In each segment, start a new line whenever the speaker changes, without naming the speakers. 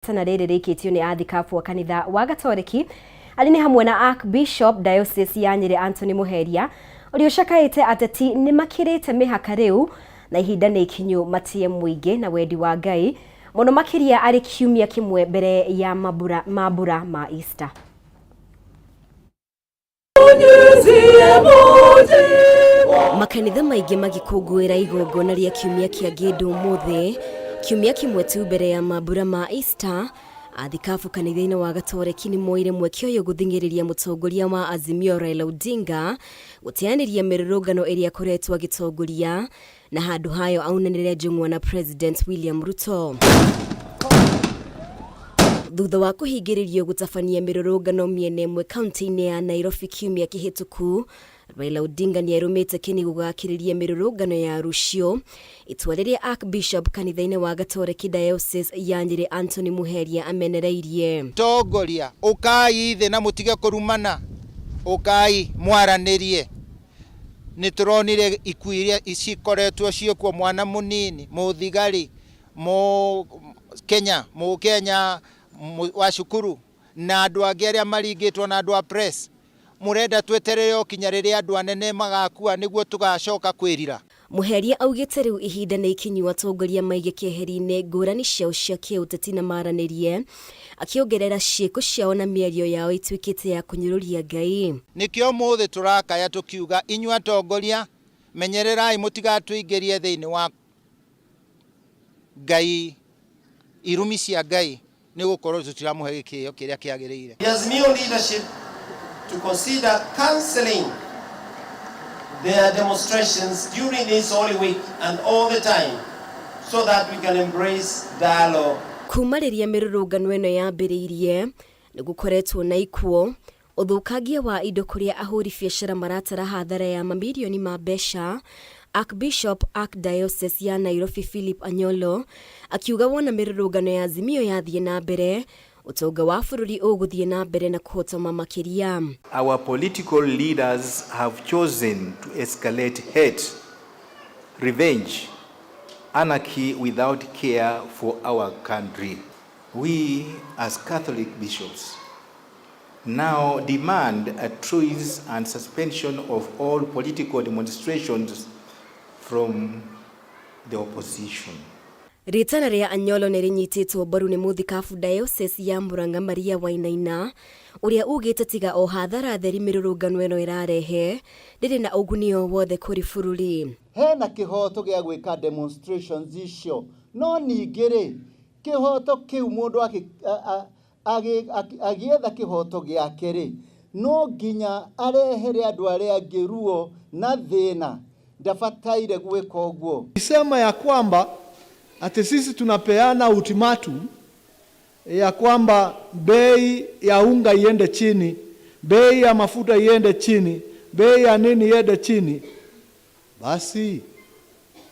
Rĩtana rĩrĩ rĩikĩtio nĩ athikabu a kanitha wa Gatoreki arĩa nĩ hamwe na Archbishop Diocese ya Nyĩrĩ Anthony Mũheria ũrĩa ũcakaĩte ateti nĩ makĩrĩte mĩhaka rĩu na ihinda nĩ ikinyu matie mũingĩ na wendi wa Ngai mũno makĩria arĩ kiumia kĩmwe mbere ya mambura mambura ma Easter. Makanitha maingĩ magĩkũngũĩra igongona rĩa kiumia kĩa ngĩndũ ũmũthĩ, kiumia kĩmwe tu mbere ya mambura ma Easter, athikabu kanitha-inĩ wa Gatoreki nĩ moire mweke ũyũ gũthing'ĩrĩria mũtongoria wa Azimio Raila Odinga gũteanĩria mĩrũrũngano ĩrĩa akoretwo agĩtongoria na handũ hayo aunanĩre njũng'wa na President William Ruto. Thutha wa kũhingĩrĩrio gũtabania mĩrũrũngano mĩena ĩmwe kaunti-inĩ ya Nairobi kiumia kĩhĩtũku, Raila Odinga nĩ arũmĩte kĩni gũgakĩrĩria mĩrũrũngano ya rũciũ, itua rĩrĩa Archbishop kanitha-inĩ wa Gatoreki Diocese ya Nyĩrĩ Anthony Muheria amenereirie.
Tongoria, ũkai thĩ na mũtige kũrumana, ũkai mwaranĩrie. Nĩ tũronire ikuũ iria cikoretwo ciĩkuo, mwana mũnini, mũthigari, mũ Kenya, mũkenya wa cukuru na andũ angĩ arĩa maringĩtwo na andũ a press. Mũrenda tweterere o kinya rĩrĩa andũ anene magakua nĩguo tũgacoka kwĩrira?
Mũheria augĩte rĩu ihinda nĩ ikinyu atongoria maige keheri-inĩ ngũrani ciao cia kĩũteti na maranĩrie, akĩongerera ciĩko ciao na mĩario yao ituĩkĩte ya kũnyũrũria Ngai.
Nĩkĩo ũmũthĩ tũrakaya tũkiuga inyuĩ atongoria menyererai mũtigatũingĩrie thĩinĩ wa Ngai, irumi cia Ngai nĩ gũkorwo tũtiramũhe gĩkĩo kĩrĩa kĩagĩrĩire.
The Azimio leadership to consider cancelling their demonstrations during this Holy Week and all the time so that we can embrace dialogue.
Kuma rĩrĩa mĩrũrũngano ĩno yambĩrĩirie, nĩ gũkoretwo na ikuũ, ũthũkangia wa indo kũrĩa ahũri biacara maratara hathara ya mamirioni ma mbeca, Archbishop Archdiocese ya Nairobi Philip Anyolo akiuga wona mĩrũrũngano ya Azimio yathiĩ na mbere, ũtonga wa bũrũri ũgũthiĩ na mbere na kũhotoma makĩria.
Our political leaders have chosen to escalate hate, revenge, anarchy without care for our country. We as Catholic bishops now demand a truce and suspension of all political demonstrations from the opposition.
Rĩtana rĩa Anyolo nĩ rĩnyitĩtwo mbaru nĩ mũthikabu Diocese ya Murang'a Maria Wainaina ũrĩa ugĩte tiga o hathara theri mĩrũrũngano ĩno ĩrarehe ndĩrĩ na ũguni o wothe kũrĩ bũrũri.
Hena kĩhoto gĩa gwĩka demonstrations icio, no ningĩ rĩ, kĩhoto kĩu mũndũ agĩetha kĩhoto gĩake rĩ, no nginya arehere andũ arĩa angĩ ruo na thĩna, ndabataire gwĩka ũguo.
Sema ya kwamba ati sisi tunapeana ultimatum ya kwamba bei ya unga iende chini, bei ya mafuta iende chini, bei ya nini iende chini, basi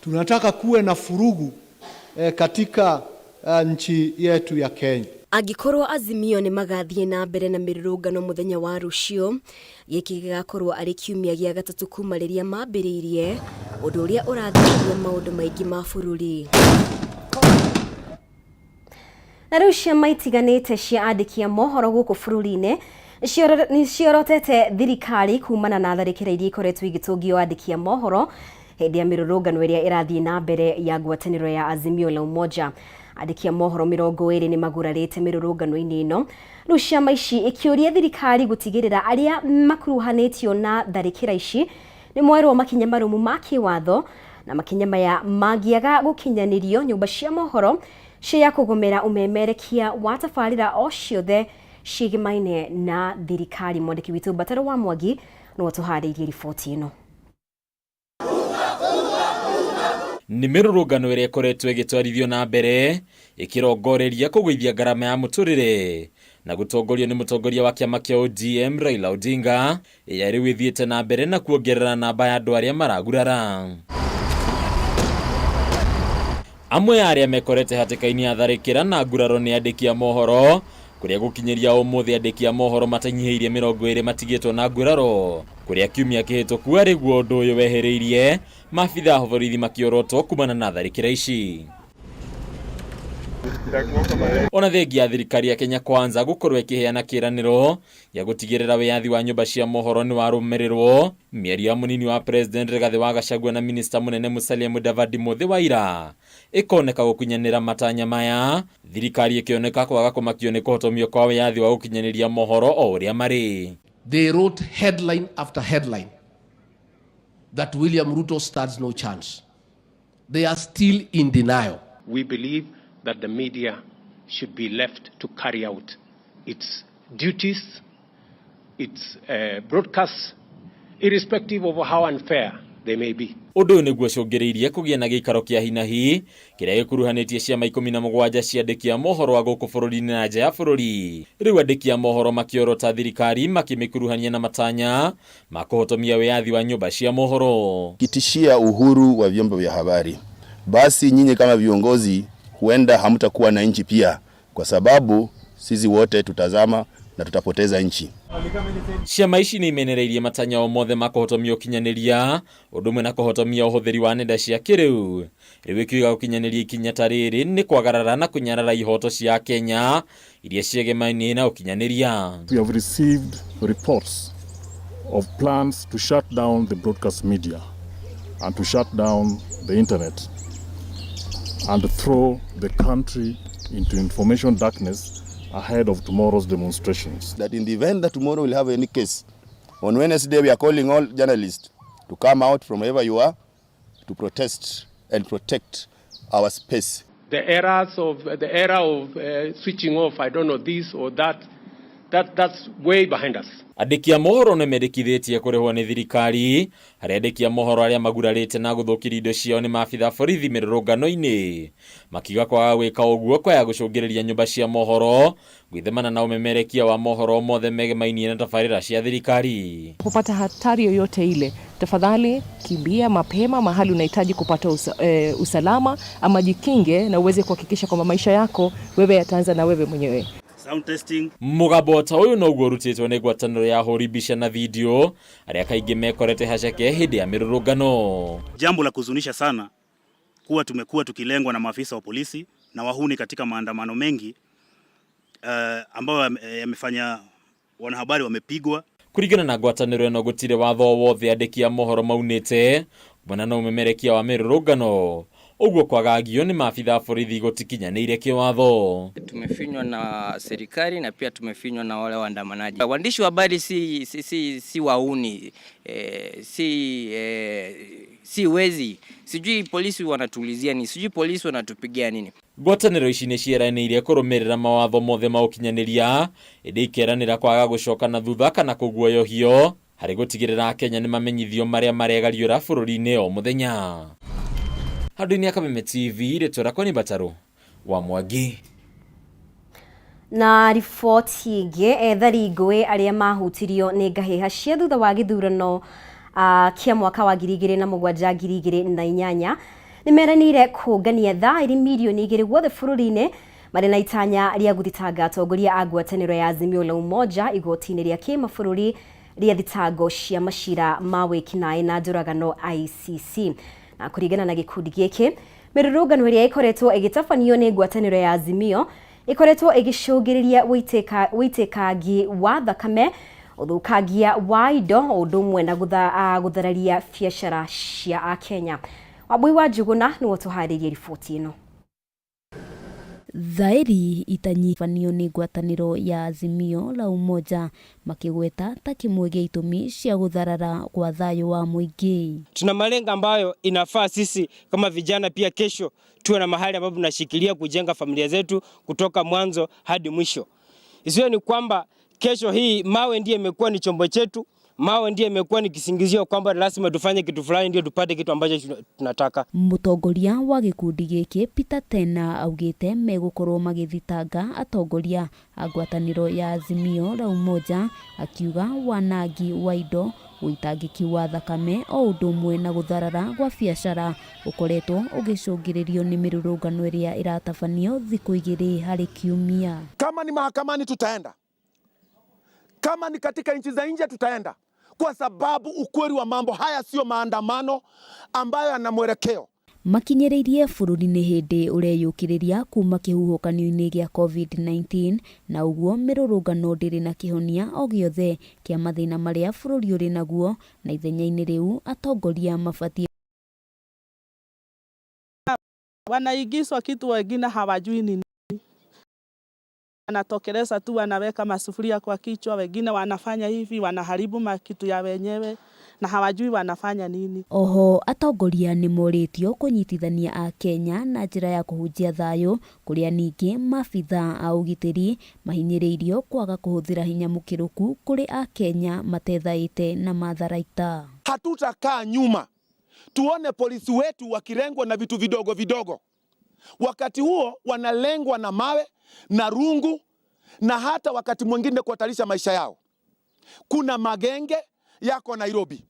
tunataka kuwe na furugu katika nchi yetu ya Kenya.
Angĩkorwo Azimio nĩ magathiĩ na mbere na mĩrũrũngano mũthenya wa rũciũ, gĩkĩ gĩgakorwo arĩ kiumia gĩa gatatũ kuma rĩrĩa mambĩrĩirie, ũndũ ũrĩa ũrathũkia maũndũ maingĩ ma bũrũri. Na rĩu ciama itiganĩte cia andĩki a mohoro gũkũ bũrũri-inĩ nĩ ciorotete thirikari kumana na tharĩkĩra iria ikoretwo igĩtũngio andĩki a mohoro hĩndĩ ya mĩrũrũngano ĩrĩa ĩrathiĩ na mbere ya ngwatanĩro ya Azimio la Umoja. Andĩki a mohoro 20 nĩ magurarĩte mĩrũrũngano-inĩ ĩno. Rĩu ciama ici ikĩũria thirikari gũtigĩrĩra arĩa makuruhanĩtio na tharĩkĩra ici nĩ moerwo makinya marũmu ma kĩwatho na makinya maya mangĩaga gũkinyanĩrio nyũmba cia mohoro cia kũgomera ũmemerekia wa tabarĩra o ciothe ciĩgĩmaine na thirikari. Mwandĩki witũ Mbataro wa Mwangi nĩwe ũtũharĩirie riboti ĩno.
Nĩ mĩrũrũngano ĩrĩa ĩkoretwo ĩgĩtwarithio na mbere ĩkĩrongoreria kũgũithia ngarama ya mũtũrĩre na gũtongorio nĩ mũtongoria wa kĩama kĩa ODM Raila Odinga ĩrĩa rĩu ĩthiĩte na mbere na kuongerera namba ya andũ arĩa maragurara. Amwe a arĩa mekorete hatĩka-inĩ ya tharĩkĩra na nguraro nĩ andĩki a mohoro kũrĩa gũkinyĩria ũmũthĩ andĩki a mohoro matanyihĩirie 20 matigĩtwo na nguraro kũrĩa kiumia kĩhĩtũku arĩguo ũndũ ũyũ wehereirie maabitha a borithi makĩorotwo kumana na tharĩkĩra ici. Ona thengia thirikari ya Kenya Kwanza gukorwo ikiheana kiraniro ya gutigirira wiyathi wa nyumba cia mohoro ni warumirirwo, mĩario ya munini wa president Rigathi wa Gachagua na minista munene Musalia Mudavadi Muthĩ Waira ikoneka gukinyanira matanya maya, thirikari ikioneka kwaga kumakio ni kuhotomio kwa wiyathi wa gukinyaniria mohoro o uria mari.
They wrote headline after headline that William Ruto stands no chance. They are still in denial.
We believe that the media should be left to carry out its duties, its broadcasts, irrespective of how unfair they may be.
Undu uyu niguo cũngĩrĩirie kũgĩa na gĩikaro kĩa hinahi kĩrĩa gĩkuruhanĩtie ciama 17 cia andĩki a mohoro a gũkũ bũrũri-inĩ na nja ya bũrũri. Rĩu andĩki a mohoro makĩorota thirikari makĩmĩkuruhania na matanya ma kũhotomia wĩyathi wa nyũmba cia mohoro.
Kitishia uhuru wa vyombo vya habari, basi nyinyi kama viongozi huenda hamtakuwa na nchi pia, kwa sababu sisi wote tutazama na tutapoteza nchi.
Ciama ici nĩ imenereirie matanya o mothe ma kũhotomia ũkinyanĩria ũndũ ũmwe na kũhotomia ũhũthĩri wa nenda cia kĩrĩu. Rĩu ĩkiuga gũkinyanĩria ikinya ta rĩrĩ nĩ kwagarara na kũnyarara ihoto cia Kenya iria ciegemainie na ũkinyanĩria.
We have received reports of plans to shut down the broadcast media and to shut down the internet and throw the country into information darkness ahead of tomorrow's demonstrations.
That in the event that tomorrow we'll have any case, on Wednesday we are calling all journalists to come out from wherever you are to protest and protect our space.
The era of switching off, I don't know, this or that, that's way behind us.
Andĩki a mohoro nĩ mendekithĩtie kũrĩhwo nĩ thirikari harĩa andĩki a mohoro arĩa magurarĩte na gũthũkĩria indo ciao nĩ maabitha borithi mĩrũrũngano-inĩ, makiuga kwaga gwĩka ũguo kwaya gũcũngĩrĩria nyũmba cia mohoro gwĩthemana na ũmemerekia wa mohoro mothe megemainie na tabarĩra cia thirikari.
Kupata hatari yoyote ile, tafadhali kimbia mapema mahali unahitaji kupata usalama ama jikinge na uweze kuhakikisha kwamba maisha yako wewe yataanza na wewe mwenyewe.
Sound testing.
Mũgambo ta ũyũ noguo ũrutĩtwo nĩ ngwatanĩro ya ahũri mbica na video arĩa kaingĩ mekorete haceke hĩndĩ ya mĩrũrũngano.
Jambo la kuzunisha sana kuwa tumekuwa tukilengwa na maafisa wa polisi na wahuni katika maandamano mengi ambayo yamefanya wanahabari wamepigwa.
Kũringana na ngwatanĩro ĩno gũtirĩ watho wothe andĩki a mohoro maunĩte kumana na ũmemerekia wa mĩrũrũngano, ũguo kwagagio nĩ maabitha borithi gũtikinyanĩire kĩwatho.
Tumefinywa na serikali na pia tumefinywa na wale waandamanaji. Waandishi wa habari si wauni, si wezi. Sijui polisi wanatuulizia nini, sijui polisi wanatupigia nini.
Ngwatanĩro ici nĩ cieranĩire kũrũmĩrĩra mawatho mothe ma ũkinyanĩria, ĩndĩ ikeranĩra kwaga gũcoka na thutha kana kũguoyohio harĩ gũtigĩrĩra Akenya nĩ mamenyithio marĩa maregariũra bũrũri-inĩ o mũthenya. Handũ-inĩ ya Kameme TV, rĩtwa rĩakwa nĩ Mbatarũ wa Mwangi.
Na riboti ĩngĩ, ethari ngũĩ arĩa mahutirio nĩ ngahĩha cia thutha wa gĩthurano kĩa mwaka wa 2007 2008 nĩ meranĩire kũngania thaĩri mirioni 2 guothe bũrũri-inĩ marĩ na itanya rĩa gũthitanga atongoria a ngwatanĩro ya Azimio la Umoja igoti-inĩ rĩa kĩmabũrũri rĩa thitango cia macira ma wĩkinaĩ na njũragano ICC. Na kũringana na gĩkundi gĩkĩ, mĩrũrũngano ĩrĩa ĩkoretwo ĩgĩtabanio nĩ ngwatanĩro ya Azimio ĩkoretwo ĩgĩcũngĩrĩria wĩitĩkangi wa thakame, ũthũkangia wa indo, ũndũ ũmwe na gũthararia biacara cia Akenya. Wambui wa Njuguna nĩwe ũtũharĩirie riboti ĩno.
Thaĩri itanyibanio nĩ ngwatanĩro ya Azimio la Umoja makĩgweta ta kĩmwe gĩa itũmi cia gũtharara kwa thayũ wa mũingĩ.
Tuna malengo ambayo inafaa sisi kama vijana pia kesho tuwe na mahali ambapo tunashikilia kujenga familia zetu kutoka mwanzo hadi mwisho. Isiwe ni kwamba kesho hii mawe ndiye imekuwa ni chombo chetu, mawe ndiye imekuwa ni kisingizio kwamba lazima tufanye kitu fulani ndio tupate kitu ambacho tunataka.
Mutongoria wa gikundi giki Peter Tena augite megukorwo magithitanga atongoria a ngwataniro ya Azimio la Umoja, akiuga wanangi wa indo, uitangiki wa thakame o undu umwe na gutharara gwa biacara ukoretwo ugicungiririo ni mirurungano iria iratabanio thiku igiri hari kiumia.
Kama ni mahakamani tutaenda, kama ni katika nchi za nje tutaenda, kwa sababu ukweli wa mambo haya sio maandamano ambayo yana mwelekeo.
Makinyĩrĩirie bũrũri nĩ hĩndĩ ũreyũkĩrĩria kuma kĩhuhũkanio-inĩ gĩa COVID-19 na ũguo mĩrũrũngano ndĩrĩ na kĩhonia o gĩothe kĩa mathĩna marĩa bũrũri ũrĩ naguo na ithenya-inĩ rĩu atongoria mabatiĩ
Wanaingizwa kitu wengine hawajui nini, wanatokeleza tu, wanaweka masufuria kwa kichwa, wengine wanafanya hivi, wanaharibu makitu ya wenyewe na hawajui wanafanya nini.
Oho atongoria nĩ morĩtio kũnyitithania akenya na njĩra ya kũhunjia thayũ kũrĩa ningĩ maabithaa a ũgitĩri mahinyĩrĩirio kwaga kũhũthĩra hinya mũkĩrũku kũrĩ akenya matethaĩte na matharaita.
Hatutakaa nyuma tuone polisi wetu wakilengwa na vitu vidogo vidogo. Wakati huo wanalengwa na mawe na rungu na hata wakati mwingine kuhatarisha maisha yao. Kuna magenge yako Nairobi.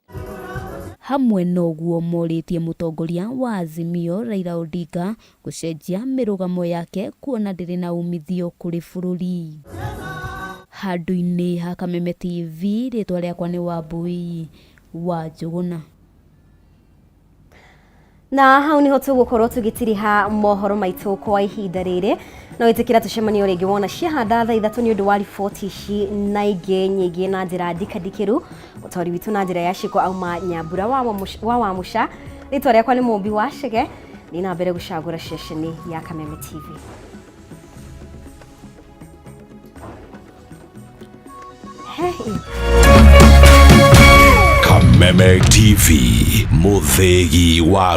Hamwe noguo morĩtie mũtongoria wa Azimio Raila Odinga gũcenjia mĩrũgamo yake kuona ndĩrĩ na umithio kũrĩ bũrũri. Handũ-inĩ ha Kameme TV rĩtwa rĩakwa nĩ Wambui wa Njũgũna.
Na hau niho tugukorwo tugitiriha mohoro maitu kwa ihinda riri no itikira tucemanio ringi wona ciahanda thaa 3 ni undu wa riboti ici na ingi nyingi na njira ndikadikiru mutori witu na njira ya ciko auma Nyambura wa Wamuca. Ritwa riakwa ni Mumbi wa Chege ni na mbere gucagura ceceni ya Kameme TV. Hey.
Kameme TV, muthegi wa.